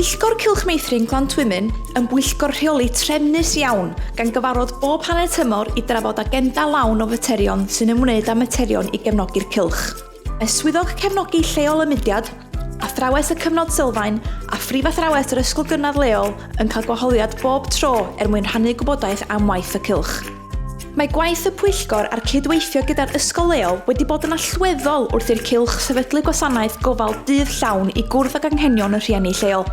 Pwyllgor Cylch Meithrin Glantwymyn yn bwyllgor rheoli trefnus iawn, gan gyfarfod bob hanner tymor i drafod agenda lawn o faterion sy'n ymwneud â materion i gefnogi'r cylch. Mae Swyddog Cefnogi Lleol y Mudiad, athrawes y Cyfnod Sylfaen a phrifathrawes yr ysgol gynradd leol yn cael gwahoddiad bob tro er mwyn rhannu gwybodaeth am waith y cylch. Mae gwaith y pwyllgor a'r cydweithio gyda'r ysgol leol wedi bod yn allweddol wrth i'r cylch sefydlu gwasanaeth gofal dydd llawn i gwrdd ag anghenion y rhieni lleol,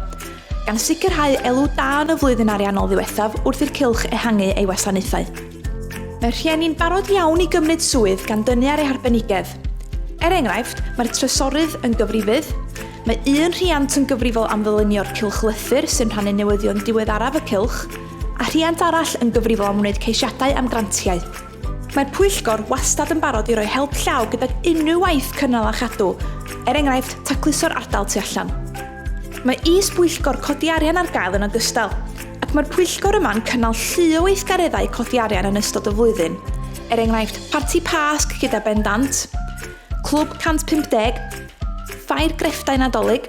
gan sicrhau elw da yn y flwyddyn ariannol ddiwethaf wrth i'r cylch ehangu ei wasanaethau. Mae'r rhieni'n barod iawn i gymryd swydd gan dynnu ar eu harbenigedd. Er enghraifft, mae'r trysorydd yn gyfrifydd, mae un rhiant yn gyfrifol am ddylunio'r cylchlythyr sy'n rhannu newyddion diweddaraf y cylch, a rhiant arall yn gyfrifol am wneud ceisiadau am grantiau. Mae'r pwyllgor wastad yn barod i roi help llaw gydag unrhyw waith cynnal a chadw, er enghraifft, tacluso'r ardal tu allan. Mae is-bwyllgor codi arian ar gael yn ogystal, ac mae'r pwyllgor yma'n cynnal llu o weithgareddau codi arian yn ystod y flwyddyn, er enghraifft, parti Pasg gyda Ben Dant, Clwb 150, Ffair Grefftau Nadolig,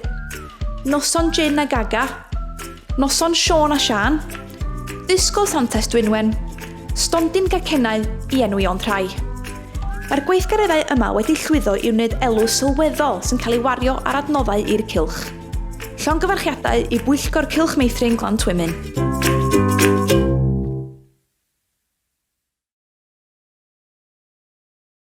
Noson Jin a Gaga, Noson Siôn a Siân, Disgo Santes Dwynwen, Stondin Gacennau i enwi ond rhai. Mae'r gweithgareddau yma wedi llwyddo i wneud elw sylweddol sy'n cael ei wario ar adnoddau i'r cylch. Llongyfarchiadau i Bwyllgor Cylch Meithrin Glan Twymyn.